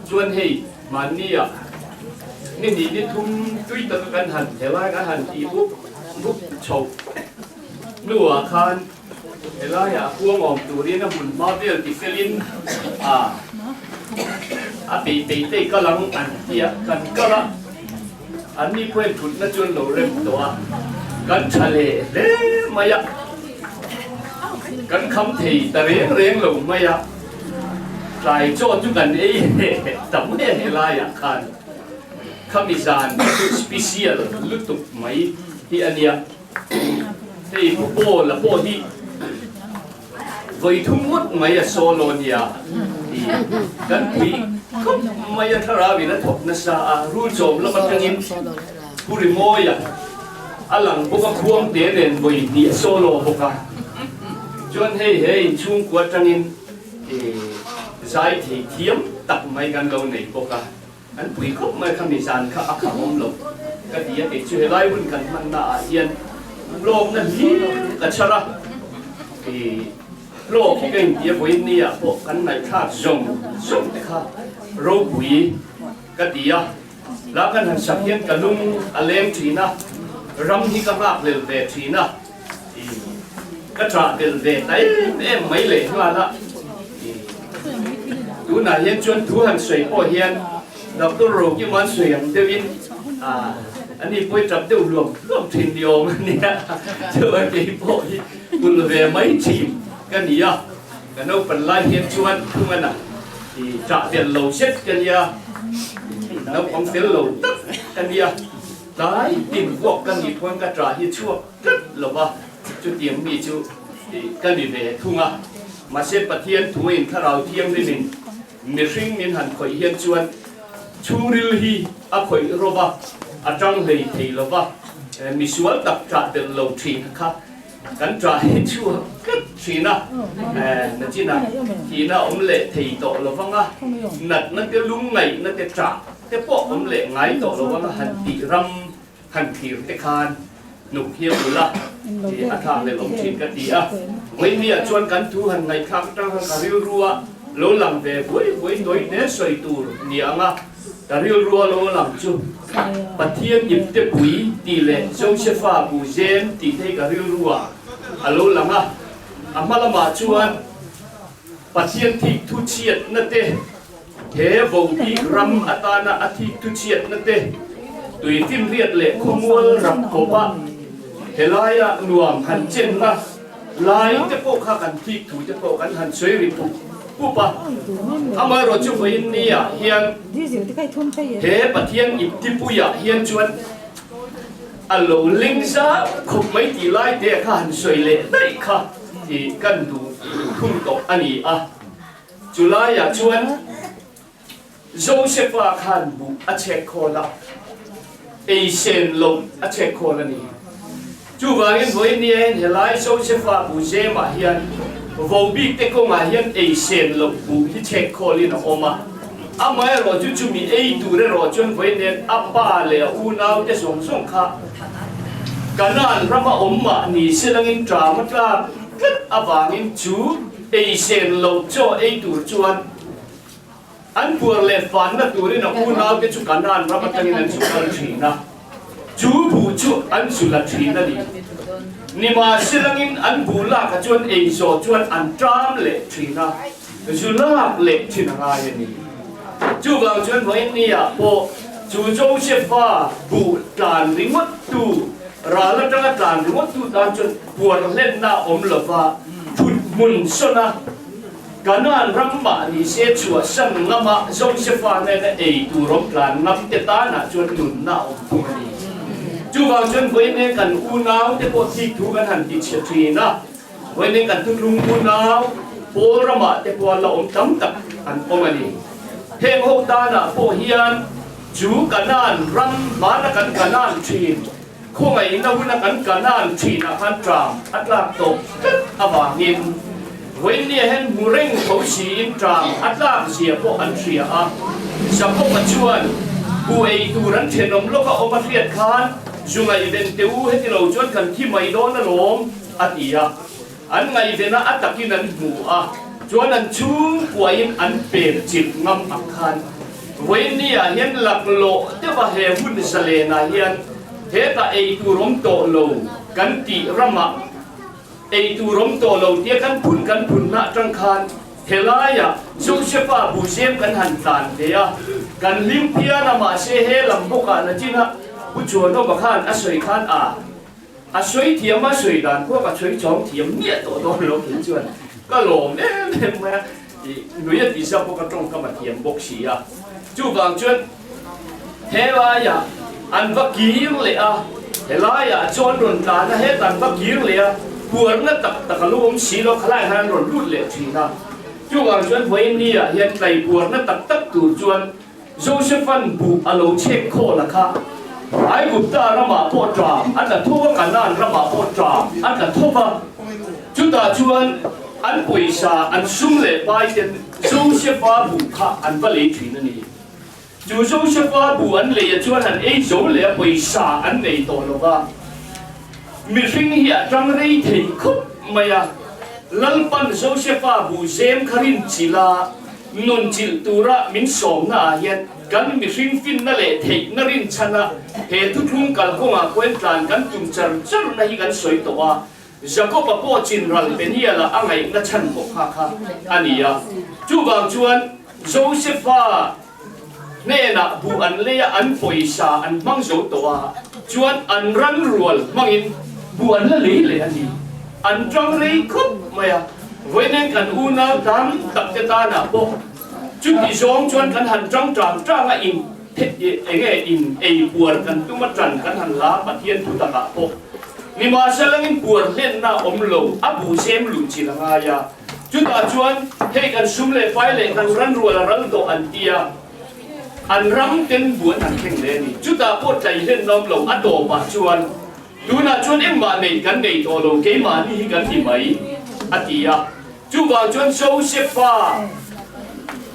Chuan hei mahnia ni hnih ni thum tui taka kan han helai kan han tih bup bup chhoh hnuah khan helaiah kuang awm turin a hmun hma vel ti felin a a peih peih te i kal ang an tia kan kal a an ni pawhin thutna chu an lo rem tawh a kan tha leh hle mai a kan kham thei ta reng reng lo mai a tlai chaw chu kan ei tam hle helaiah khan khami zan chu special lutuk mai hi a nia. Hei Pu Paul a pawh hi vawi thum ngawt mai a solo nia ti kan pui khawp mai a thlarau in a thawk nasa a rul chawm lam atangin Pu Rimawia a lang bawk a khuang te nen vawi hnih a solo bawk a chuan hei he inchhungkua atangin zai thei thiam tak mai kan lo nei bawk a. An pui khawp mai kha mi zan kha a kham awm lo ka ti a, kei chu helai hun kan hmanna ah hian hlawkna hlir ka chhar a, i hlawk hi ka inti a, vawiin ni ah pawh kan ngaihthlak zawng zawng te kha ropui ka ti a, la kan han sak hian ka lung a leng thin a, ram hi ka nghak hlel ve thin a, i ka ṭah tel ve ta em em mai leh nghal a. Tunah hian chuan thu han sawi pawh hian Doctor Rokima'n sawi ang deuhin ani pawi tap deuh hluam hluam thin ni awm a nia, chuan kei pawh hi kulh ve mai thin ka ni a, ka naupan lai hian chuan thungana ṭah tel lo zet ka nia, naupang fel lo tak ka nia, tlai tin vuak ka nih pawhin ka ṭah hi chhuak tlat lo va, chutiang mi chu ka ni ve thung a. Mahse Pathian thuin Thlarau Thianghlimin mihring min han khawih hian chuan chhungril hi a khawih rawp a, a tang hlei thei lo va, misual tak ṭah belh lo ṭhin kha kan ṭah hi chhuak tlat ṭhin a, nachinah thihna awm leh thei tawh lo vang a, natna te lungngaihna te ṭah te pawh awm leh ngai tawh lo vang a han tih ram Han thlir te khan hnuk hi a bul a, tih a thlak leh awm thin ka ti a. Vawinia chuan kan thu han ngaihthlak atang khan ka rilru a lo lang ve buai buai tawi te sawi tur ni ang a, ka rilru a lo lang chu Pathian ipte pui tih leh Josepha bu zem tih te hi ka rilru ah a lo lang a. A hma lamah chuan Pathian thik thu chhiatna te, He vohbik ram atana a thik thuchhiatna te, tuifinriat leh khawmual ram kawpa helaia nuam han chenna lai te pawh kha kan thik thu te pawh kan han sawi ri pup pup a. Amaherawhchu chu vawiin niah hian he Pathian iptipuiah hian chuan a lo ling zau khawp mai tih lai te kha han sawi leh daih kha kan duh thung tawh a ni a. Chu laiah chuan Josefa khan buh a chhek khawl a, ei sen loh a chhek khawl a ni. Chuvangin vawinia hian helai Josefa buh zemah hian vobik te kawngah hian ei sen loh buh hi chhek khawlin a awm a. Amaherawh chu chumi ei tur erawh chuan vawiin a pa leh a unaute zawng zawng kha Kanaan rama awm mah ni selangin ṭam a tlak tlat avangin chu Ei sen lo chaw ei tur chuan an puar leh fanna turin a unaute chu Kanaan ram atangin an zu kal thin a, chu buh chu an zu la thin a ni. Nimahselangin an buh lakah chuan ei zawh chuan an ṭam leh thin a, zu lak leh thin a ngai a ni. Chuvang chuan vawiinniah pawh chu Josepha buh tlan ringawttu, ral atanga tlan ringawttu tan chuan puar hlenna a awm lova, Thut hmun sawn a, Kanaan ram mah ni se chhuahsan ngama Josefa nena ei tur awm tlan ngam te tanah chuan nunna a awm thung a ni. Chuvang chuan vawiin kan unau te pawh thik thu kan han ti chhe thin a, vawiin kan thutlung unau pawl ramah te pawh la awm tam tak an awm a ni. Heng ho tanah pawh hian chu Kanaan ram hmana kan Kanaan thin, Khawngaihna huna kan Kanaan thinah khan ṭam a tlak tawh tlat avangin vawinia hian hmu reng tho siin ṭam a tlak zia pawh an hria a. Jakob-a chuan bu ei tur an thenawm lawk a awm a hriat khan zu ngaihven teh u heti lo chuan kan thi mai dawn alawm a ti a. An ngaihvena a takin an hmu a, chuan an chhungkuain an pem chilh ngam ang khan. Vawiinniah hian laklawh deuha he hun zalenah hian hetah ei tur awm tawh lo kan tih ramah ei tur awm tawh lo tia kan phun kan phun hna atang khan helaiah Josepha buhzem kan han tlan ve a, kan hlim phian a mahse he lam bawkah nachina Pu Chuanawma khan a sawi khan a A sawi thiam a sawi dan pawh ka sawi chawng thiam miah tawh dawn lo kei chuan ka lawm em em mai a, ih nui a tih zauh pawh ka tawngkam a thiam bawk si a, chuvang chuan helaiah an va kir leh a, helaiah chuan rawn tlan a, hetah an va kir leh a, puarna tak tak a lo awm si lo, khalaiah khan an rawn lut leh thin a, chuvang chuan vawiin niah hian tlai puarna tak tak tur chuan Josepha'n buh a lo chhek khawl a kha. Aigupta ramah pawh ṭam a tla tho a, Kanaan ramah pawh ṭam a tla tho va. Chutah chuan an pawisa, an sum leh pai ten Josepha buh kha an va lei ṭhin a ni. Chu Josepha buh an lei a chuan an ei zo leh a pawisa an nei tawh lo va. Mihring hi a ṭang rei thei khawp mai a, Lalpan Josepha buh zem kha rin chilh a, Nun chilh tura min sawmna ah hian kan mihring finna leh theihna rinchhana he thuthlung kalkawngah pawhin tlan kan tum char charna hi kan sawi tawh a, Jakob-a pawh chinral Peniel-a a ngaihna chhan pawh kha kha a ni a. Chuvang chuan Josepha hnenah buh an lei a, an pawisa an hmang zo tawh a, chuan an ran rual hmangin buh an la lei leh a ni. An tang rei khawp mai a. Vawiin kan unau tam tak te tanah pawh chuti zawng chuan kan han tang tang tang a, in enge in ei puar kan tum a tan kan han la Pathian thu takah pawh nimahselangin puar hlenna a awm lo, a bu zem luh chilh a ngai a. Chutah chuan hei kan sum leh pai leh kan ran rual a ral tawh an ti a, an ram ten bu an han thleng hle a ni. Chutah pawh tlai hlenna awm lo, a tawpah chuan Tunah chuan engmah nei kan nei tawh lo, keimahni hi kan ni mai, a ti a. Chuvang chuan Josepha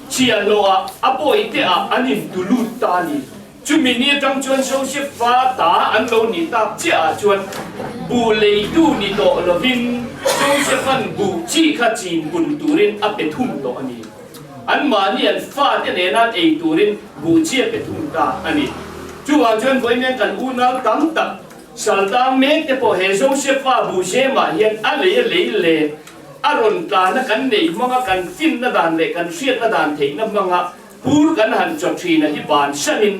chhiahhlawhah a bawihte ah an intu lut ta a ni. Chumi ni atang chuan Josepha ta an lo nih tak chiah ah chuan buh leitu ni tawh lovin Josepha'n buh chi kha chin pun turin a pe thum tawh a ni. Anmahni an fate nena an ei turin buh chi a pe thung ta a ni. Chuvang chuan vawiin kan unau tam tak saltang mek te pawh he Josepha buh zemah hian a lei a lei leh a rawn tlana kan neih hmanga kan finna dan leh kan hriatna dan theihna hmanga pur kan han chaw thin a hi bansanin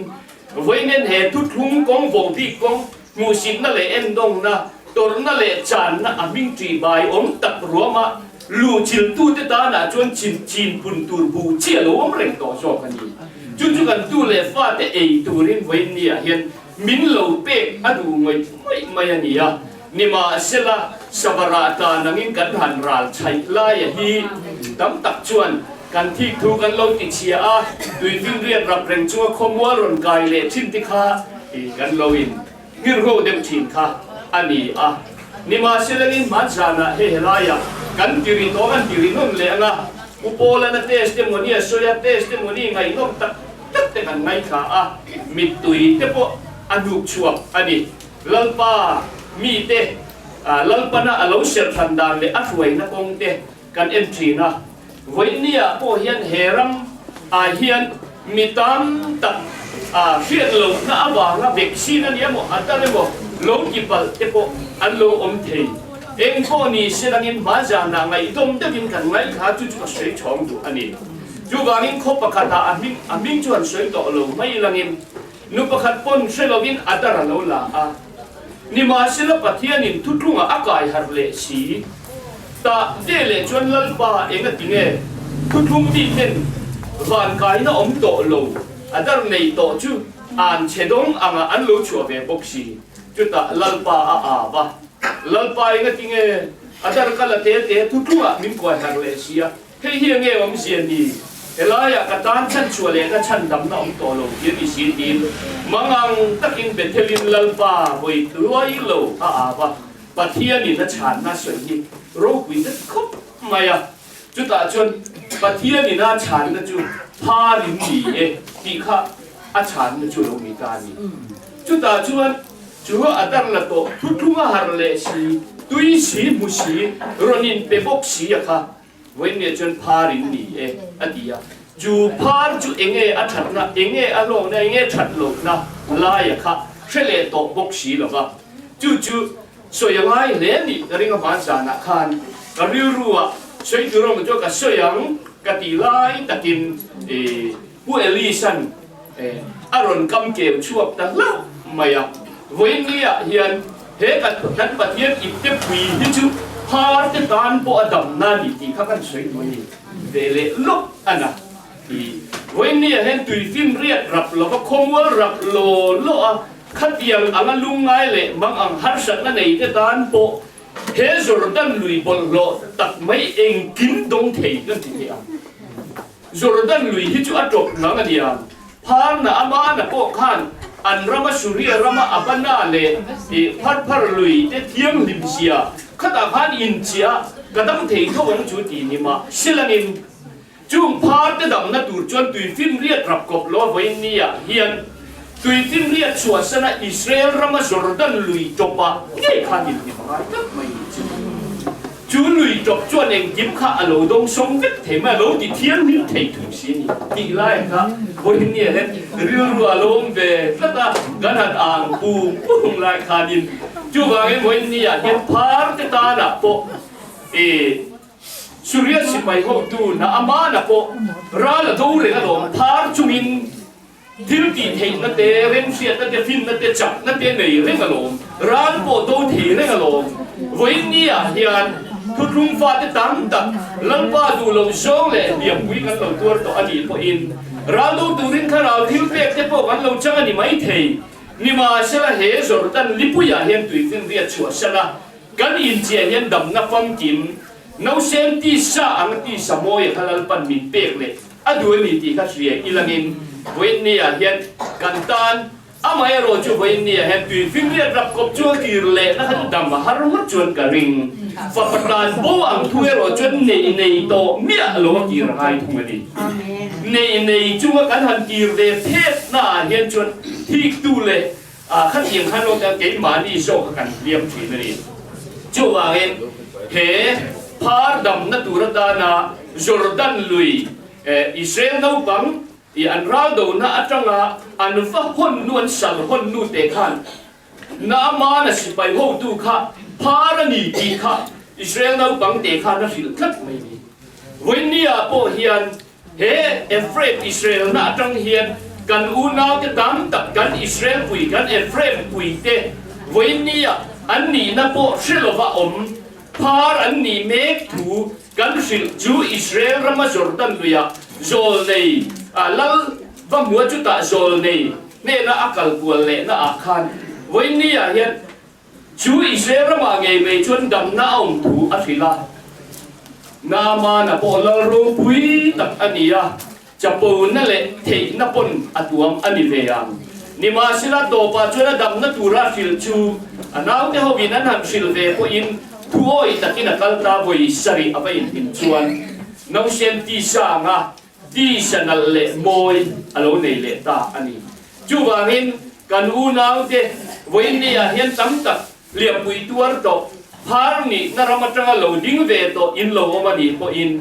vawiin he thuthlung kawng vohbik kawng Hmuhsitna leh endawngna, tawrhna leh channa a hming ṭih bai awm tak ruama luhchilhtute tanah chuan chin chin pun tur bu chi a lo awm reng tawh zawk a ni. Chu chu kan tu leh fate ei turin vawiin niah hian min lo pek a duh ngawih ngawih mai a ni a. Nimahsela, Savarah tlan angin kan han ral chhaih laia hi tam tak chuan kan thik thu kan lo ti chhia a, tuifinriat rap reng chunga khawmual rawn kai leh thin te kha kan lo in nghirho deuh thin kha a ni a. Nimahselangin hmanzanah hei helaiah kan tiri tawh kan tiri nawn leh ang a, Pu Paulana testimony a sawi a, testimony ngaihnawm tak tak te kan ngaithla a, mittui te pawh a hnuk chhuak a ni. Lalpa mite Lalpana a lo serhran dan leh a hruaina kawng te kan en thin a. Vawinia pawh hian he ram ah hian mi tam tak hriat lohna avanga vaccine a ni emaw a dang emaw lo ti palh te pawh an lo awm thei. Eng pawh ni se dangin hmanzanah ngaihdawm deuhin kan ngaithla chu chu ka sawi chhawng duh a ni. Chuvangin khaw pakhatah a hming a hming chu han sawi tawh lo mai langin Nu pakhat pawn hre lovin a dar a lo la a, nimahsela Pathianin thutlungah a kai harh leh si. Tah ve leh chuan Lalpa eng a ti nge? Thutlung mi ten van kaina awm tawh lo, a dar nei tawh chu an chhe dawng angah an lo chhuah ve bawk si. Chutah Lalpa a au a, Lalpa eng a ti nge? A dar ka la te te thutlungah min kuai harh leh si a. Hei hi enge awmzia ni? Helaiah ka tan chhanchhuah leh ka chhandamna awm tawh lo ti a ni si tiin mangang takin Bethelin Lalpa vawi tluai lo a au a, Pathianin a chhanna sawi hi ropui zet khawp mai a. Chutah chuan Pathianin a chhanna chu pharin ni e tih kha a chhanna chu lo ni ta a ni. Chutah chuan chu a dar la tawh thuthlung a harh leh si, tui si hmu si, rawn inpe bawk si a kha. Vawiin nge chuan phar in ni e, a ti a. Chu phar chu enge a thatna, enge a hlawkna, enge that lohna laia kha hre leh tawh bawk si lo va. Chu chu sawi a ngai hle a nih ka ring a hman zanah khan ka rilru ah sawi tur awm chu ka sawi ang ka tih lai takin Pu Elisan a rawn kam keu chhuak ta hlauh mai a. Vawiin ni ah hian he kan kan Pathian ipte pui hi chu phar te tan pawh a damna a ni tih kha kan sawi duh a ni ve leh lawk a na. Vawiin ni ah hian tuifin riat rap lova khawmual rap law law a khatiang anga lungngai leh mang ang harsatna nei te tan pawh he Jordan lui bawlhhlawh tak mai engkim dawng thei kan ti thei ang. Jordan lui hi chu a tawp ngang a nia. Pharna Amana pawh khan an rama Suria rama Abana leh Pharphar lui te thianghlim zia khatah khan inchiah ka dam thei tho ang chu ti ni mah silangin chung phar te damna tur chuan tuifinriat rap kawp lo vawiin nia hian tuifinriat chhuahsana Israel rama Jordan lui tawpah ngei khan inhnim a ngai tlat mai ni chu. Chu lui tawp chuan engkim kha a lo dawng sawng vek thei mai, a lo ti thianghlim thei thung si a ni tih lai kha vawiin hian rilru a lawm ve tlat a, kan han ang pum pum lai khanin chuvangin vawiin ah hian phar te tanah pawh i Suria sipai hotu na amana pawh ral a do reng alawm phar chungin Thil tih theihna te, remhriatna te, finna te, chakna te nei reng alawm. Ral pawh do thei reng alawm. Vawiin ni ah hian thuthlung fate tam tak Lalpa duh loh zawng leh hliampui kan lo tuar tawh a nih pawhin ral do turin thlarau thil pek te pawh kan lo chang a ni maithei. Nimahsela he Jordan lipuiah hian tuifinriat chhuahsan a kan inchiah hian damna famkim nausen tisa anga tisa mawi a kha Lalpan min pek leh A duh a ni tih kha hria ilangin vawiin ni ah hian kan tan amaherawh chu vawiin ni ah hian tui finriat rap kawp chu a kir leh na kha chu dam a har ngawt chuan ka ring. Fapa tan bo ang thu erawh chuan nei nei tawh miah lo a kir a ngai thung a ni. Nei nei chunga kan han kir ve phet na ah hian chuan thiktu leh khatiang khan lo tan keimahni zawk kha kan hliam thin a ni. Chuvangin he phar damna tur atana Jordan lui Israel naupang i an ral dona atanga an va hawn nu an sal hawn nu te khan Naamana sipai hotu kha phar a ni tih kha Israel naupang te khan a hrilh tlat mai a ni. Vawinia pawh hian He Ephraim Israel na atang hian kan unaute tam tak kan Israel pui kan Ephraim pui te vawiin nia an nihna pawh hre lova awm phar an nih mek thu kan hrilh chu Israel rama Jordan luiah zawl nei a lal va hmua chutah zawl nei hnena a kal kual lehna ah khan vawiin nia hian Chu Israel ramah ngei mai chuan damna a awm thu a hrilh a. Naamana pawh lal ropui tak a ni a, chapona leh theihna pawn a tuam a ni ve ang. Nimahsela tawpah chuan a damna tura a hrilh chu a naute hovin an han hrilh ve pawhin thuawi takin a kal ta vawi sarih a va inhlim chuan nausen tisa anga tisa nalh leh mawi a lo nei leh ta a ni. Chuvangin kan unaute vawiin ah hian tam tak hliampui tuar tawh, phar nihna ram atanga lo ding ve tawh in lo awm a nih pawhin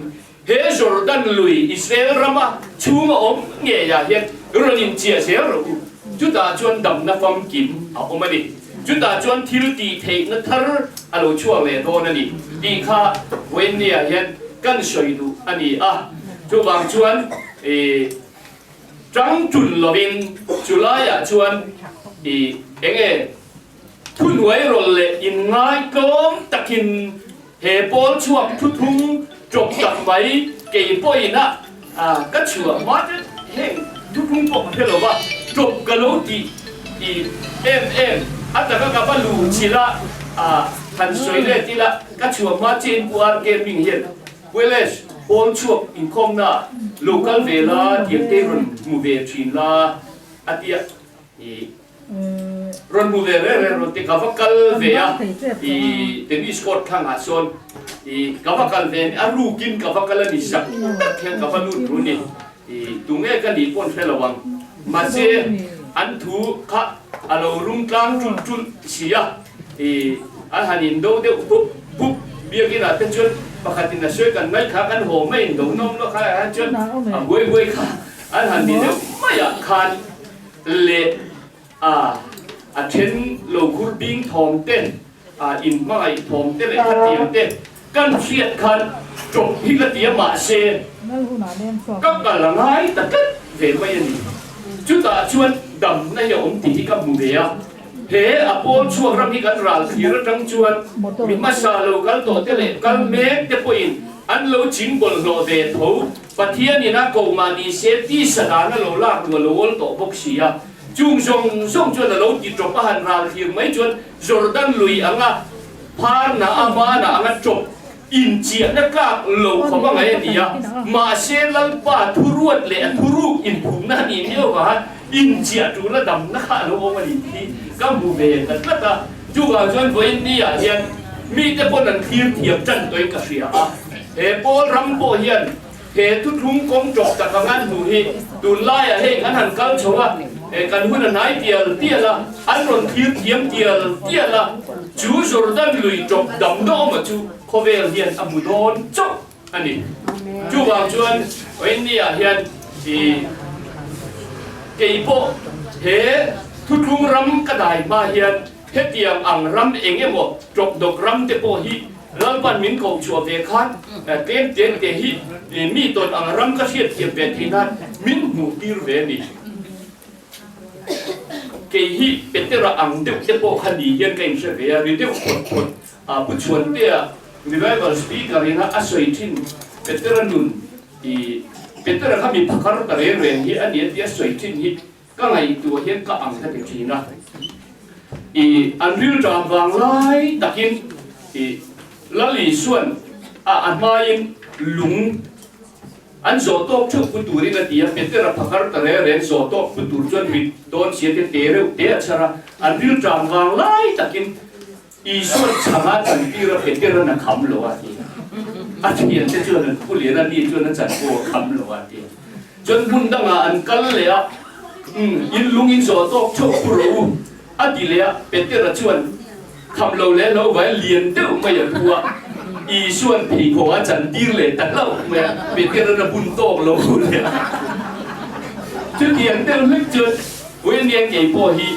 he Jordan lui Israel rama chhunga awm ngeiah hian rawn inchiah zel rawh u. Chutah chuan damna famkim a awm a ni. Chutah chuan thil tih theihna thar a lo chhuak leh dawn a ni tih kha vawiin ah hian kan sawi duh a ni a. Chuvang chuan ih. Tang tul lovin chu laiah chuan i enge thuhnuai rawlh leh inngai tlawm takin he pawl chhuak thuthung tawp tak mai kei pawhin a ka chhuah hma te heng thuthung pawh ka hre lo va, tawp ka lo ti i em em a taka ka va luh chilh a han sawi let ila ka chhuah hma chiahin Pu RK Ming hian Welles, pawl chhuak inkhawmna lo kal ve la tiang te rawn hmu ve thin la a tia i rawn hmu ve reng reng rawn ti ka va kal ve a i tennis court thlangah sawn i ka va kal ve a rukin ka va kal a ni zak tak hian ka va lut ru ni i tunge ka nih pawh an hre lo ang mahse an thu kha a lo rum tlang tul tul si a i an han indo deuh bup bup biakinah te chuan. Pakhatin a sawi kan ngaih kha kan haw mai in do nawm lo kha ah chuan a buai buai kha an han ni deuh maiah khan leh a a then lo khur bing thawm te a in hmangaih thawm te leh khatiang te kan hriat khan tawp hi ka ti a mahse ka kal a ngai ta tlat ve mai a ni. Chutah chuan damna hi a awm tih hi ka hmu ve a. He a pawl chhuak ram hi kan ral thlir atang chuan mi hmasa lo kal tawh te leh kal mek te pawhin an lo ching bawlhhlawh ve tho. Pathianin a koh mah ni se tisa dan a lo lak duh a lo awl tawh bawk si a. Chung zawng zawng chuan a lo ti tawp a han ral thlir mai chuan Jordan lui anga pharna a hmana anga tawp inchiahna tlak lo khawp a ngaih a ni a. Mahse Lalpa thuruat leh a thuruk inphumna a nih miau vang a inchiah tura damna kha a lo awm a ni tih hi ka hmu ve ta tlat a. Chuvang chuan vawiin ni-ah hian mite pawn an thlir thiam tan tawhin ka hria a. He pawl ram pawh hian He thuthlung kawng tawk tak anga an hmuh hi tunlaiah hei kan han kal chho a, kan hun a hnai tial tial a, an rawn thlir thiam tial tial a, chu Jordan lui tawp dam dawma chu khawvel hian a hmu dawn chauh a ni. Chuvang chuan India hian i kei pawh he thuthlung ram ka dai hma hian hetiang ang ram eng emaw tawp dawk ram te pawh hi Lalpan min koh chhuah ve khan tlem tlem te hi mi tawn ang ram ka hriat thiam ve thei nan min hmuh tir ve a ni. Kei hi Petera ang deuh te pawh kha ni hian ka inhre ve a, ri deuh phawt phawt a Pu Chhuantea Revival Speaker ina a sawi thin Petera nun i Petera kha mi phakar ta reng reng hi a ni a tia sawi thin hi Ka ngaihtuah hian ka ang ka ti thin a, i an rilṭam vang lai takin i Lal Isuan a a hmaiin lung an zawh tawk theuh pu turin a ti a, Petera phakar ta reng reng zawh tawk pu tur chuan mit dawn sia te te reuh te a chhar a, an rilṭam vang lai takin Isuan chhanga chantir a Petera'n a kham lo a ti a, a thiante chuan an phu lian a, ni chuan a chan pawh a kham lo a ti a. Chuan hmun dangah an kal leh a, Umm, in lung in zawh tawk theuh pu rawh u, a ti leh a. Petera chuan kham lo leh lo vai lian deuh mai a thu a, Isuan pheikhawk a chantir leh ta hlauh mai a, Petera'n a bun tawk lo leh a. Chutiang deuh hlek chuan William kei pawh hi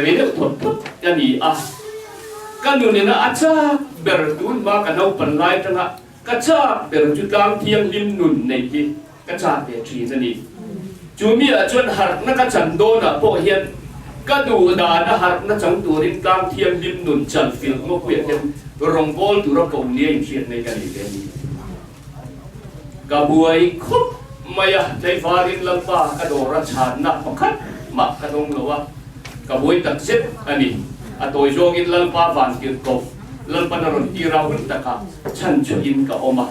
ri deuh thawt thawt ka ni a, ka nunina a chak ber tun hma ka naupan lai atanga Ka chak ber chu tlang thianghlim nun neih hi ka chak ve thin a ni. Chu miah chuan harhna ka chan dawnah pawh hian ka duh dana harhna chang turin tlang thianghlim nun chan filh ngawpuiah hian rawngbâwl tura ko nia inhriat mai ka nei ve a ni. Ka buai khawp mai a, tlaivarin Lalpa ka dawra chhanna pakhat mah ka dawng lo a, ka buai takzet a ni. A tawi zawngin Lalpa vantirh ko. Lalpan a rawn tir a hun takah chhan chhuahin ka awm a.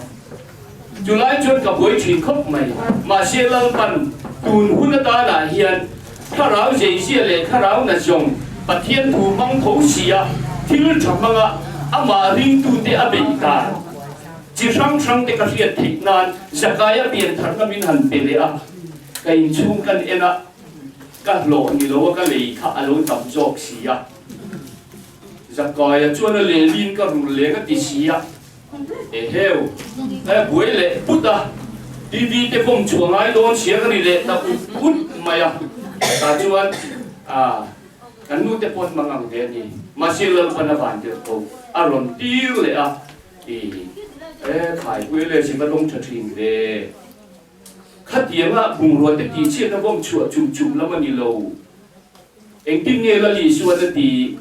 Chulai chuan ka buai thin khawp mai. Mahse Lalpan tun hun atanah hian thlarau zeizia leh thlarau na zawng Pathian thu hmang tho si a, thil tha hmanga amah ringtute a beih dan chi hrang hrang te ka hriat theih nan Zakaia pian tharna min han pe leh a, ka inchhung kan en a, ka hlawh ni lo a ka lei kha a lo tam zawk si a. Zakaia chuan a lehlin ka rul leng a ti si a, Eheu, ka buai leh put a, TV te bawm chhuah ngai dawn sia ka ri leh ta ut ut mai a, tah chuan ah kan nu te pawn mang ang ve a ni, mahse Lalpan a van tirh ko a rawn tir leh a, i e khai pui leh si va dawng tha thin ve, khatianga bungrua te tihchhiatna bawm chhuah chum chum lam a ni lo. Engtin nge Lal Isuan a ti?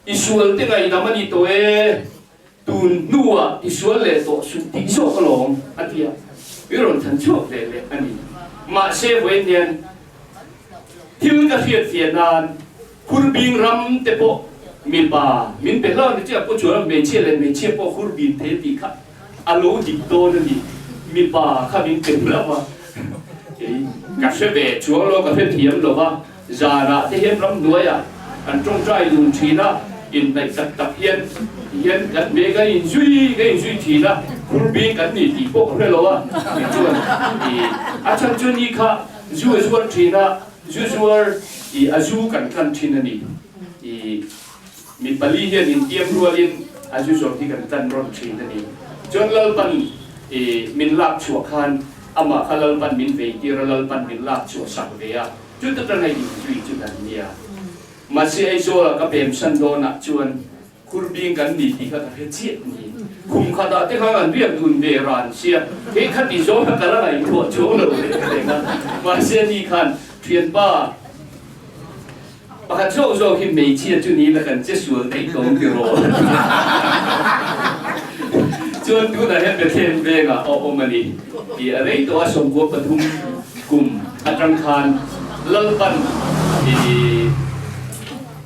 I sual te ngaihdam a ni tawh e, tun hnuah i sual leh tawh suh tih zawk alawm, a ti a, i rawn than chhuak ve leh a ni. Mahse vawiin hian thil ka hriat fiah nan Khurbing ram te pawh mipa min pe hlauh a ni chiah pawh chuan hmeichhia leh hmeichhia pawh khurbin thei a tih kha a lo dik dawn a ni. Mipa kha min pe hlauh a. Kei ka hre ve chuang lo, ka hre thiam lo va, zanah te hian ramhnuaiah kan tawngtai dun thin a, inhnaih tak tak hian hian kan ve kan inzui kan inzui thin a, khur bing kan ni tih pawh ka hre lo a, tichuan ih a chhan chu ni kha zu a zuar thin a, zu zuar ih a zu kan tlan thin a ni, ih mi pali hian intiam rualin a zu zawrh hi kan tlan rawn thin a ni. Chuan Lalpan i min lak chhuah khan amah kha Lalpan min vei tir a, Lalpan min lak chhuah sak ve a, chuta tanga inzui chu kan nia. Mahse Aizawla ka pemsan dawnah chuan Khurbing kan ni tih kha ka hre chiah ni. Khum khatah te khan an riak dun ve ran sia, hei khati zawng kha ka la ngaihtuah chuang lo reng reng a. Mahse ani khan thianpa pakhat zawk zawk hi hmeichhia chu ni la kan che sual daih tawng ti rawh a ti a. Chuan tunah hian Bethlehem vengah a awm a ni tih a rei tawh a, 13 kum atang khan Lalpan i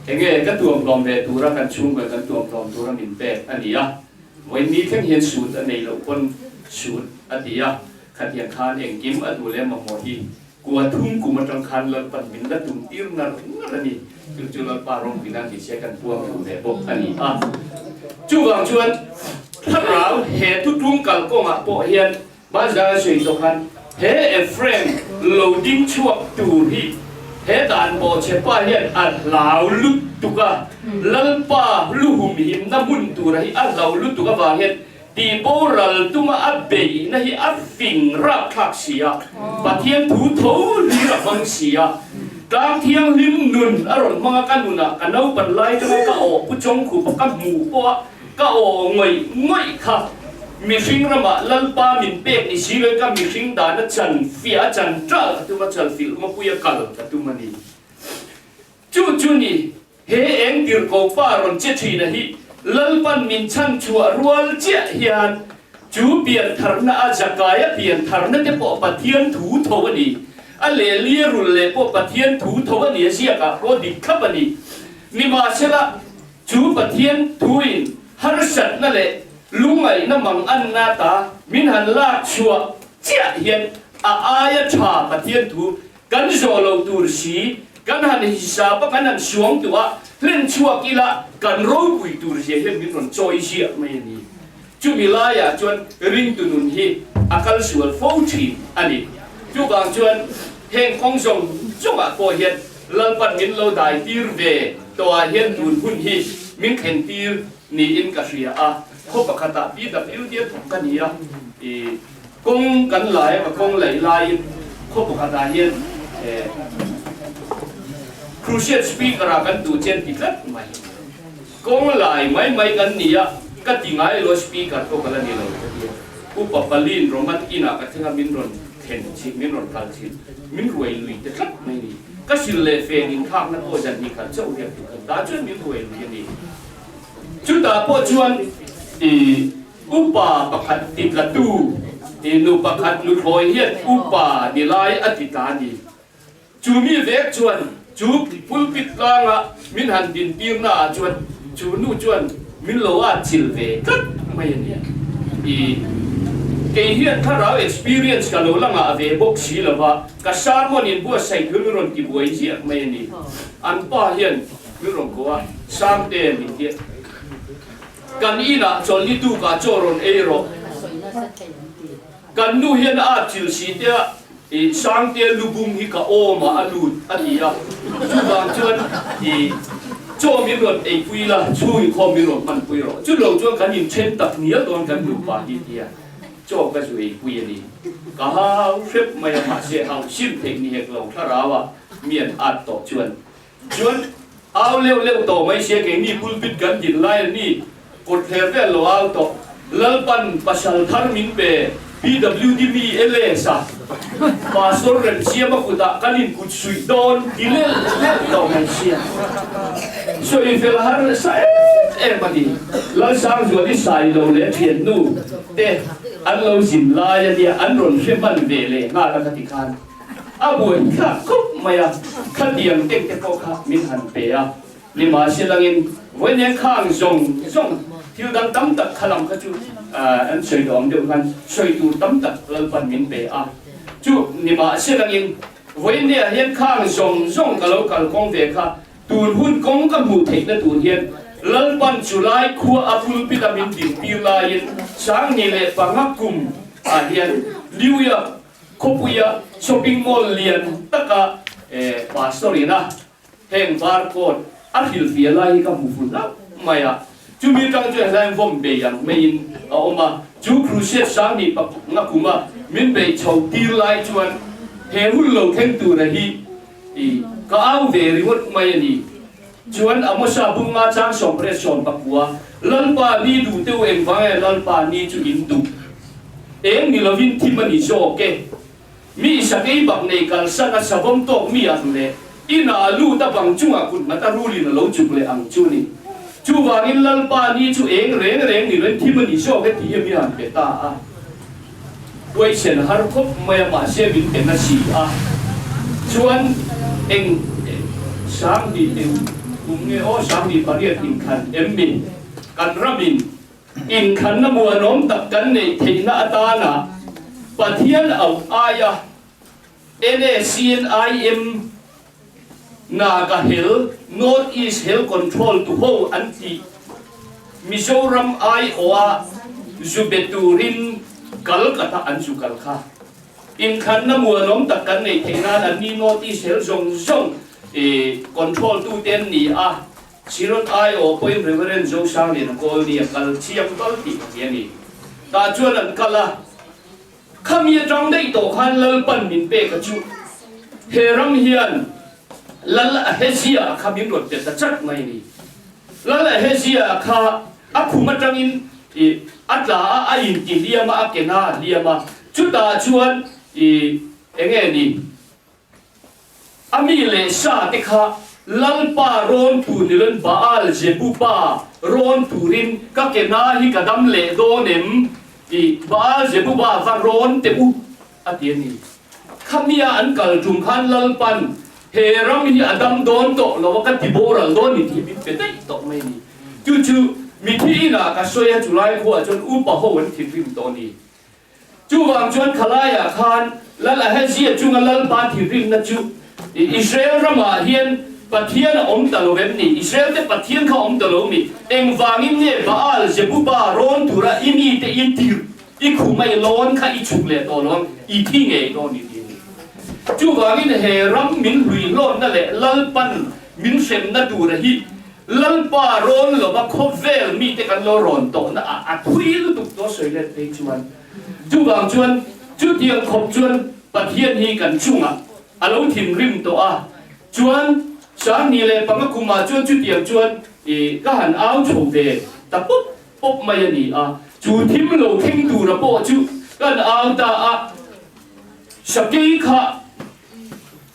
Enge ka tuamhlawm ve tura kan chhungkaw kan tuamhlawm tura min pek a ni a, vawiin thleng hian sut a nei loh pawn sut a ti a, khatiang khan engkim a duh leh mamawh hi kua thum kum atang khan Lalpan min la tum tir ngar ngar a ni, chu chu Lalpa rawngpui nan tih se kan puang duh ve bawk a ni a. Chuvang chuan thlarau he thutlung kalkawngah pawh hian Bazar sawi tawh khan he Ephraim lo ding chhuak tur hi he dan bawhchhe pa hian a hlau lutuk a, Lalpa luhum himna hmun tura hi a hlau lutuk avang hian tihboral tuma a beihna hi a fing rapthlak si a, Pathian thu tho hlir a hmang si a, tlang thianghlim nun a rawn hmang a, ka nunah ka naupan lai tanga ka aw pu Chawngkhupa ka hmuh pawh a Ka aw ngawih ngawih kha mihring ramah Lalpa min pek ni si lo ka mihring dana chan fiah a chan ṭal ka tum a, chal filh mapui a kal ka tum a ni. Chu chu ni, he eng tirhko pa rawn che ṭhina hi Lalpan min chhan chhuah rual chiah hian chu pian tharna a Zakaia pian tharna te pawh Pathian thu tho a ni. A lehli rul leh pawh Pathian thu tho a ni a ziakah pawh dik thlap a ni. Nimahsela, Chu Pathian thuin harsatna leh lungngaihna manganna ta min han lak chhuah chiah hian a aia tha Pathian thu kan zawh lo tur si, kan han hisap a, kan han suang duh a, hlen chhuak ila kan ropui tur zia hian min rawn chawi ziah mai a ni. Chumi laiah chuan ringtu nun hi a kal sual fo thin a ni. Chuvang chuan heng kawng zawng zawngah pawh hian Lalpan min lo dai tir ve tawhah hian tun hun hi min thlen tir niin ka hria a. Khaw pakhatah PWD a thawk ka ni a, i kawng kan lai a, kawng laih laiin khaw pakhatah hian Crusade speaker-ah kan duh chen ti tlat mai. Kawng lai mai mai kan ni a, ka ti ngai lo speaker pawh ka la ni lo ka ti a. Upa Palin Roman inah ka thleng a, min rawn thlen chhin, min rawn kal chhin, min ruai lui te tlat mai ni. Ka sil leh fen inthlakna pawh zan hnih khat chauh riak tur khan ta chuan min ruai lui a ni. Chutah pawh chuan i upa pakhat ti tlatu, i nu pakhat nuthlawi hian upa ni lai a ti ta a ni. Chu mi vek chuan chu pulpit tlanga min han dintirna ah chuan chu nu chuan min lo at chil ve tlat mai a nia. I kei hian thlarau experience ka lo la ngah ve bawk si lo va, ka sermon in buatsaih thu min rawn ti buai ziak mai a ni. An pa hian min rawn ko a, Sangte min ti a, kan inah chawlhni tukah chaw rawn ei rawh. Kan nu hian a at chil si te a, I Sangte lubung hi ka awm a, a lut a ti a. Chuvang chuan i chaw min rawn eipui la, chhung inkhawm min rawn hmanpui rawh. Chu lo chuan kan inthen tak ngial dawn kan nupa hi tia chaw ka zu eipui a ni. Ka hau hrep mai a, mahse hau sim theih ni hek lo thlarau a mi an at tawh chuan. Chuan au leuh leuh tawh mai sia keini pulpit kan din lai a ni, kawtthler vel lo au tawh. Lalpan pasal thar min pe PWD mi LS a Pastor Remsiama kutah kan in kut suih dawn ti lel lel tawh mai sia. Sawi fel har sa em em a ni. Lalsangzuali Sailo leh thiannu te an lo zin lai a nia an rawn hre hman ve leh nghal a ka ti khan. A buai thlak khawp mai a, khatiang teng te pawh kha min han pe a, nimahselangin vawiin khang zawng zawng thil dang tam tak kha lam kha chu an sawi duh ang deuh khan sawi tur tam tak Lalpan min pe a, chu nimahselangin vawiin hian khang zawng zawng ka lo kalkawng ve kha tun hun kawng ka hmuh theihna tur hian Lalpan chulai khua a pulpit a min dintir laiin 2005 kum ah hian New York Khawpuia shopping mall lian taka pastor ina heng barcode a hrilhfiah lai hi ka hmu fuh hlauh mai a, chumi atang chuan helai vawm bei ang maiin a awm a. Chu Crusade Sanghnih pakhatna kuma min beih chho tir lai chuan he hun lo thleng tura hi i ka au ve ringawt mai a ni. Chuan Amosa bunga chang 18 19, Lalpa ni duh teu engvang e Lalpa ni chu in duh? Eng ni lovin thim a ni zawk e. Mi sakei bak nei kalsan a savawm tawk mi ang leh inah a lut a bang chungah kut nghat a rulin a lo chuk leh ang chu ni. Chuvangin Lalpa ni chu eng reng reng ni loin thim a ni zawk e tih hi mi han pe ta a. Question har khawp mai a mahse min pe na si a. Chuan eng 2000 eng kum nge aw 2008 inkhan em mi kan ramin Inkhanna muanawm tak kan neih theihna atana Pathian auh aia NACNIM Naga Hel, North East Hel Control tu ho an tih Mizoram aiawha zu be turin Calcutta an zu kal kha. Inkhanna muanawm tak kan neih theih nan anni North East Hel zawng zawng control tute an ni a. Synod aiawh pawhin Reverend Zosangliana Kawlni a kal chiang kal tih ka hria a ni. Tah chuan an kal a, khami atang daih tawh khan Lalpan min pek a chu he ram hian Lal Ahezia kha min rawn pe ta chat mai a ni. Lal Ahezia kha a khum atangin i a tla a, a inti hliam a, a ke na a hliam a, chutah chuan i enge ni? A mi leh sa te kha Lalpa rawn tur ni loin Baal Zebuba rawn turin ka ke na hi ka dam leh dawn em tih Baal Zebuba va rawn teh u a ti a ni. Khamia an kal tum khan Lalpan he ram hi a dam dawn tawh lo a ka ti boral dawn ni tih min pe daih tawh mai a ni. Chu chu mithi inah ka sawi a chulai khuaah chuan upa ho an thinrim tawh a ni. Chuvang chuan khalaiah khan Lal Ahazia chunga Lalpa thinrimna chu Israel ramah hian Pathian a awm ta lo em ni? Israel te Pathian kha awm ta lo mi? Engvangin nge Baal Zebuba rawn tura i mite i tirh, i khum a i lawn kha i chhuk leh tawh lo ang, i thi ngei dawn i ti a ni. Chuvangin he ram min hluihlawnna leh Lalpan min hremna tura hi Lalpa rawn lova khawvel mite kan lo rawn tawhna ah a thui lutuk tawh sawi let phei chuan chuvang chuan chutiang khawp chuan Pathian hi kan chungah a lo thinrim tawh a chuan 2005 kumah chuan chutiang chuan i ka han au chho ve ta pawp pawp mai a ni a chu thim lo thleng tura pawh chu kan au ta a Sakei kha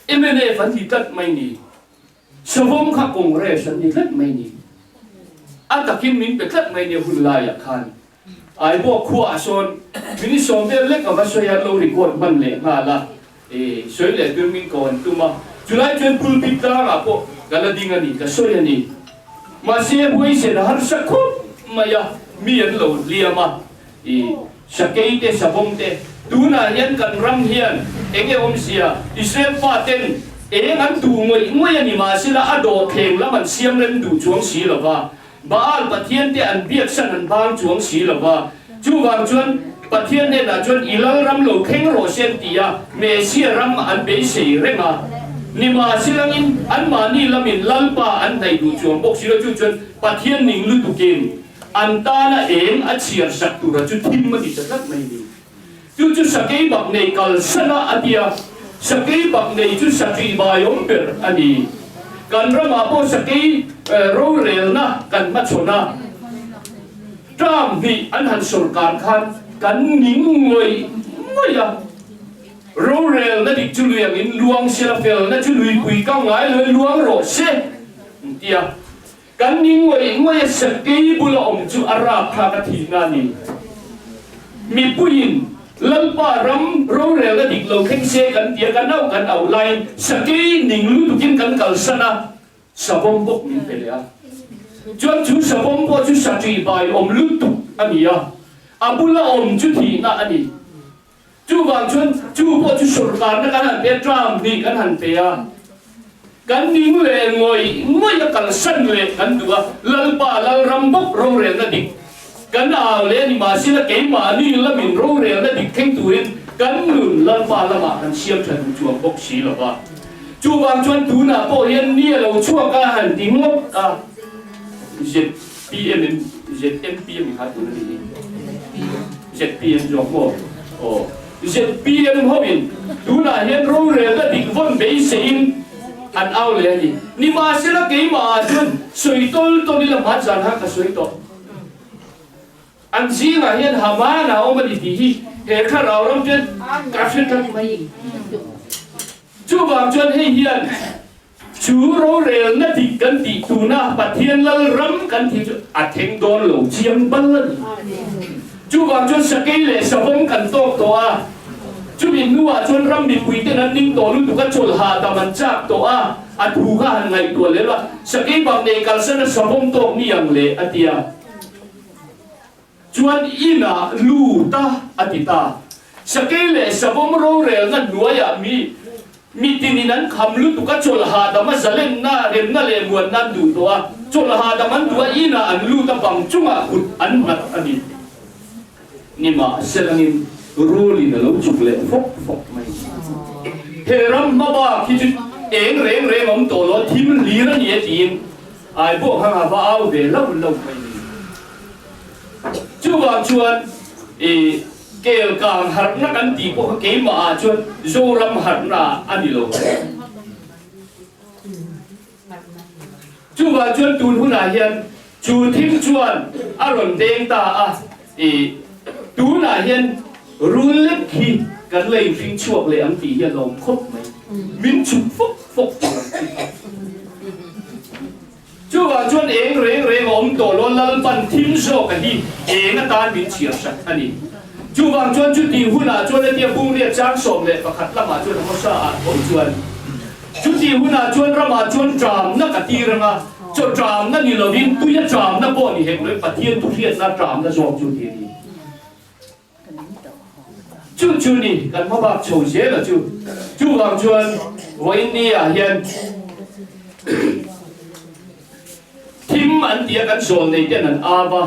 mnf an ti tlat mai ni. Savawm kha Congress an ni tlat mai ni. A takin min pe tlat mai nia hun laiah khan. Aibaw khuaah sawn minute sawm vel lek a va sawi a, lo record hman leh nghal a, i sawi leh tur min ko an tum a. Chulai chuan pulpit tlangah pawh ka la ding a ni, ka sawi a ni. Mahse huaisen a harsa khawp mai a, mi an lo hliam a, i sakei te, savawm te. Tunah hian kan ram hian eng nge awmzia? Israel faten eng an duh ngawih ngawih a ni mahsela a dawhthleng lam an siam rem duh chuang si lo va, Baal pathian te an biaksan an bang chuang si lo va. Chuvang chuan Pathian hnenah chuan i lal ram lo thleng rawh se an ti a, Mesia ram an beisei reng a. Nimahselangin anmahni lamin Lalpa an hnaih duh chuang bawk si lo, chu chuan Pathian ning lutukin An tana eng a chhiar sak tura chu thim a ti ta tlat mai ni. Chu chu sakei bak nei kalsan a a ti a, sakei bak nei chu saṭih baiawm ber a ni. Kan ramah pawh sakei rorelna kan hmachhawn a, term hnih an han sawrkar khan kan ning ngawih ngawih a. Rorelna dik chu lui angin luang sela felna chu luipui ka ngai lo in luang rawh se an ti a. Kan ni ngawih ngawih a sakei bula awm chu a rapthlak a thihna a ni. Mipuiin Lalpa ram rorelna dik lo thleng se kan ti a, kan auh kan auh laiin sakei ning lutukin kan kalsan a, savawm bawk min pe leh a. Chuan chu savawm pawh chu saṭih bai awm lutuk a ni a, a bula awm chu thihna a ni. Chuvang chuan chu pawh chu sawrkarna kan han pe a, term hnih kan han pe a, kan ning leh ngawih ngawih a kalsan leh kan duh a, Lalpa Lalram bawk rorelna dik kan au leh a ni mahsela keimahni lamin rorelna dik thleng turin kan nun Lalpa lamah kan siam tha duh chuang bawk si lo va. Chuvang chuan tunah pawh hian ni a lo chhuak a han ti ngawt a, ZPM in ZMP a mi kha tun a ni hi. ZPM zawk maw? Aw ZPM hoin tunah hian rorelna dik vawn beiseiin an au leh a ni. Nimahsela keimah ah chuan sawi tawl tawl ila hmanzan khan ka sawi tawh. An zingah hian Haman a awm a ni tih hi he thlarau ram chuan ka hre tlat mai. Chuvang chuan hei hian chu rorelna dik kan tih tuna Pathian lal ram kan tih chu a thleng dawn lo chiang bal a ni. Chuvang chuan sakei leh savawm kan tawk tawh a, chumi hnuah chuan ram mipuiten an ning tawh lutuk a, chawlh hahdam an chak tawh a, a thu kha han ngaihtuah leh la, sakei bak nei kalsan a savawm tawk mi ang le a ti a. Chuan inah lut a, a ti ta. Sakei leh savawm rorelna hnuaiah mi mitinin an kham lutuk a, chawlh hahdam a zalenna, remna leh muanna an duh tawh a, chawlh hahdam an duh a, inah an lut a, bang chungah kut an nghat a ni. Nimahselangin rulin a lo chuk leh fawk fawk mai. He ram hma bak hi chu eng reng reng awm tawh lo, thim hlir a ni e tiin Ai pawh kha nga va au ve lo lo mai ni. Chuvang chuan i kel kang harhna kan tih pawh kha keimah ah chuan Zoram harhna a ni lo. Chuvang chuan tun hunah hian chu thim chuan a rawn deng ta a, i tunah hian rul lek hi kan la inhring chhuak leh ang tih hi a lawm khawp mai. Min chhuk fawk fawk tur ang chi kha. Chuvang chuan eng reng reng a awm tawh lo, Lalpan thim zawk a hi eng atan min chhiar sak a ni. Chuvang chuan chutih hunah chuan hetia Bungriat chang 11 lamah chuan Amosa ah tho chuan chutih hunah chuan ramah chuan ṭamna ka tir ang a, chaw ṭamna ni lovin tuia ṭamna pawh ni hek lovin Pathian thuhriatna ṭamna zawk chu ti a ni. Chu chu ni kan hmabak chho zel a chu. Chuvang chuan vawiin ni ah hian thim an tia kan zawl nei ten an av a,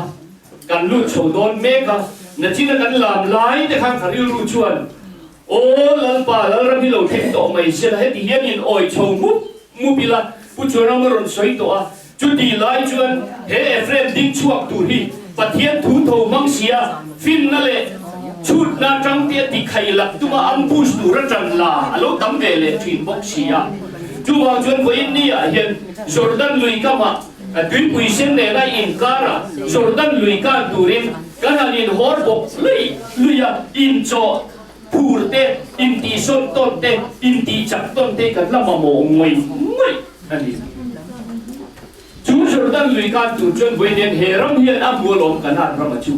kan lut chho dawn mek a, nachina kan lam lai te khan ka rilru chuan Aw Lalpa, Lalram hi lo thleng tawh mai sela heti hian in awi chho mup mup ila Pu Chuanram a rawn sawi tawh a, Chuti lai chuan he Ephraim ding chhuak tur hi Pathian thu tho hmang sia finna leh chhutna atang te a ti khai lak tuma ambush tur a tan la a lo tam ve leh thin bawk si a. Chuvang chuan vawiin ni ah hian Jordan lui kamah tuipui sen nena inkara Jordan lui kan turin kan han inhawr bawk lui lui a, inchawh phur te, intihsawn tawn te, intihchak tawn te kan la mamawh ngawih ngawih a ni. Chu Jordan lui kan tur chuan vawiin hian he ram hian a hmu alawm Kanaan ram a chu.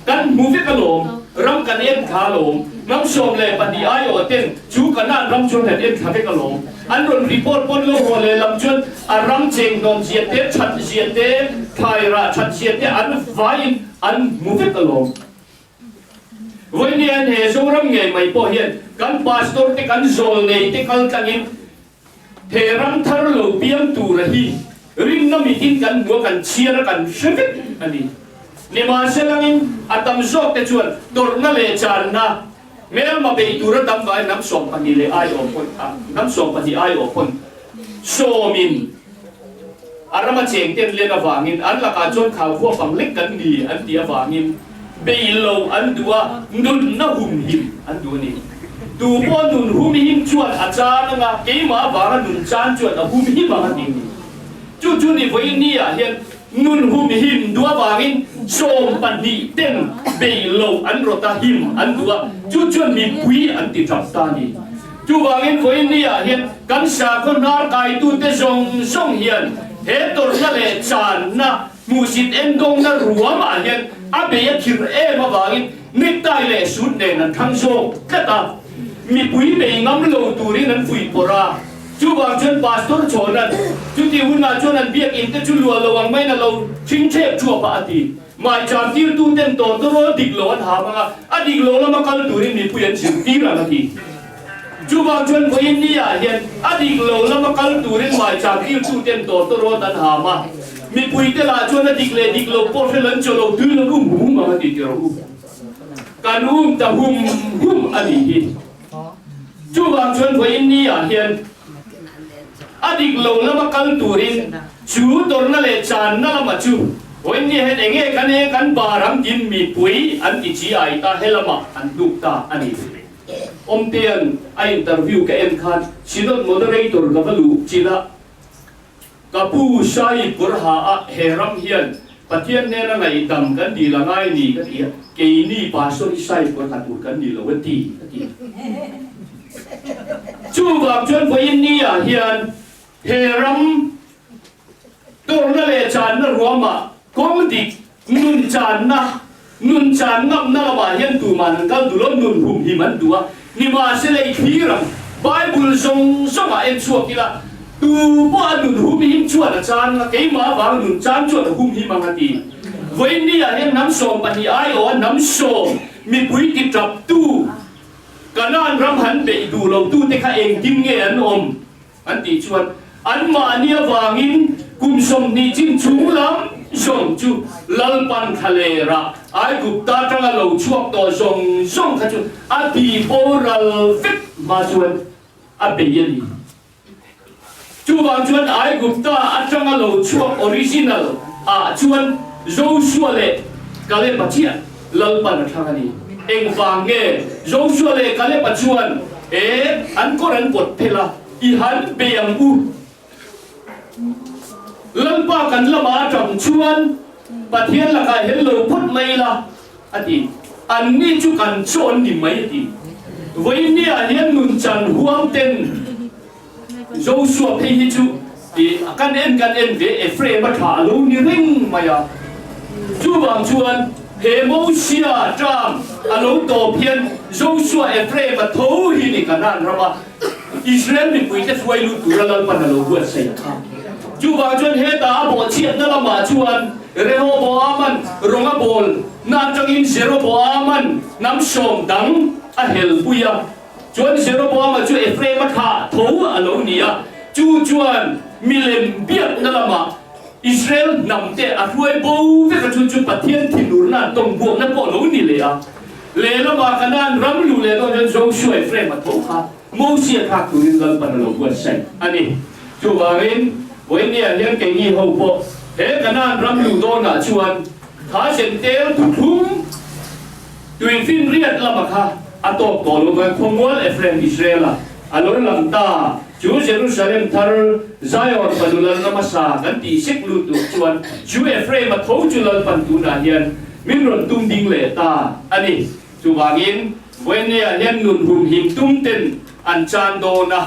Kan hmu vek alawm, ram kan en thla alawm, ram 12 aiawh ten chu Kanaan ram chuan kan en thla vek alawm. An rawn report pawn lo haw leh lam chuan a ram cheng hnawm zia te, that zia te, thlai rah that zia te an vaiin an hmu vek alawm. Vawiin he Zoram ngei mai pawh hian kan pastor te kan zawlnei te kal tlangin he ram thar lo piang tura hi rinna mitin kan hmu a, kan chhiar a, kan hre vek a ni. Nimahselangin a tam zawk te chuan tawrhna leh channa hmelma beih tura tam vangin hnam 12 leh aiawh pawn hnam 12 aiawh pawn sawmin A rama cheng ten len avangin an lakah chuan khau khuap ang lek kan ni an tih avangin bei lo an duh a, nunna humhim an duh a ni. Tu pawh nun humhim chuan a chan anga keimah avanga nun chan chuan a humhim ang a ti ni. Chu chu ni vawiin ni ah hian nun humhim duh avangin 12 ten bei lo an rawt a, him an duh a, chu chuan mipui an ti tap ta a ni. Chuvangin vawiin ni ah hian kan sakhaw hnar kaitute zawng zawng hian he tawrhna leh channa hmuhsit endawngna ruam ah hian a bei a thir em avangin necktie leh suit nen an thlang zawk tlat a, mipui bei ngam lo turin an fuih pawrh a. Chuvang chuan Pastor Chhawna'n chuti hunah chuan an biakinn te chu luah lo ang maiin a lo thing thep thuap a, a ti. Maicham tirtuten tawtawrawl dik lo an ham ang a, a dik lo lama kal turin mipui an zirtir ang a ti. Chuvang chuan vawiin ni ah hian a dik lo lama kal turin maicham tirtuten tawtawrawl an ham a, mipuite lah chuan a dik leh dik lo pawh hre lan chaw lo tui lo um hum ang a ti tir rawh u. Kan um ta hum hum a nih hi. Chuvang chuan vawiin ni ah hian a dik lo lama kal turin chu tawrhna leh channa lama chu. Vawiin hian enge kan e kan bar ang tiin mipui an ti chi ai ta helamah an hnuk ta a ni. Awmtea'n a interview ka en khan Synod Moderator ka va luh chin a, Ka pu Sai Purha a he ram hian Pathian hnena ngaihdam kan dil a ngai ni ka ti a, keini Pastor hi Sai Purha tur kan ni lo a ti ka ti a. Chuvang chuan vawiin ni ah hian he ram Tawrhna leh channa ruamah kawng dik, nun channa, nun chan ngamna lamah hian tuman an kal duh lo, nun humhim an duh a. Nimahsela i thlir ang, Bible zawng zawngah en chhuak ila, tu pawh a nun humhim chuan a chan nga, keimah avanga nun chan chuan a humhim ang a ti. Vawiin ah hian hnam 12 aiawha hnam sawm mipui ti taptu, Kanaan ram han beih duh lotute kha engtin nge an awm? An tih chuan anmahni avangin kum 20 chin chung lam zawng chu Lalpan thlalera Aigupta atanga lo chhuak tawh zawng zawng kha chu a ti boral vek hma chuan a bei a ni. Chuvang chuan Aigupta atanga lo chhuak original ah chuan Joshua leh Kaleba chiah Lalpan a thlang a ni. Engvang nge Joshua leh Kaleba chuan e an kawr an pawt phelh a, I han bei ang u. Lalpa kan lamah atang chuan Pathian lakah hel lo phawt mai ila, a ti. Anni chu kan chawn ni mai, a ti. Vawinia hian nunchan huam ten Joshua phei hi chu i kan en kan en ve Ephraim a tha a lo ni reng mai a. Chuvang chuan he Mosia term a lo tawp hian Joshua Ephraim a tho hi ni Kanaan rama Israel mipuite hruai lut tura Lalpan a lo buatsaih kha. Chuvang chuan hetah a bawhchhiatna lamah chuan Rehoboaman rawng a bawl na atangin Jeroboaman hnam sawm dang a helpui a. Chuan Jeroboama chu Ephraim-a thlah tho a lo ni a, chu chuan milem biakna lamah Israel hnamte a hruai bo vek a, chu chu Pathian thinurna an tawng buakna pawh a lo ni leh a. Lehlamah Kanaan ram luh leh dawn chuan Joshua Ephraim-a tho kha Mosia thlak turin Lalpan a lo buatsaih a ni. Chuvangin, vawinia hian keini ho pawh he Kanaan ram luh dawnah chuan kha zentel thuthlung, Tuifinriat lama kha a tawp tawh lo mai khawmual Ephraim Israel-a a lo lang ta. Chu Jerusalem thar Zion fanu lal hmasa kan tih sek lut tur chuan chu Ephraim-a tho chu Lalpan tunah hian min rawn tum ding leh ta a ni. Chuvangin vawinia hian nun humhim tum ten an chan dawn a,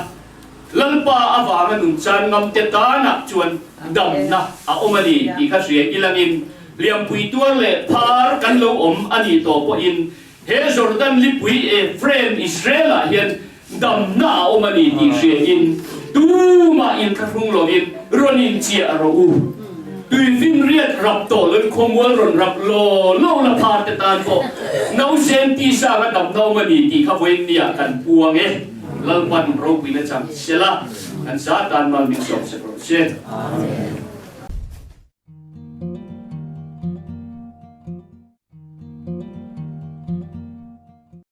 Lalpa avanga nun chan ngam te tanah chuan damna a awm a ni tih kha hria ilangin Liampui tuar leh phar kan lo awm a nih tawh pawhin he Jordan lipui Ephraim Israel-ah hian damna a awm a ni tih hriain tumah inthlahrung lovin rawn inchiah rawh u. Tuifinriat rap tawh loin khawmual rawn rap law law la phar te tan pawh nausen tisa anga damna awm a ni tih kha vawiin niah kan puang e. Lalpan ropuina chang sela kan za tan mal min sawm sek rawh se.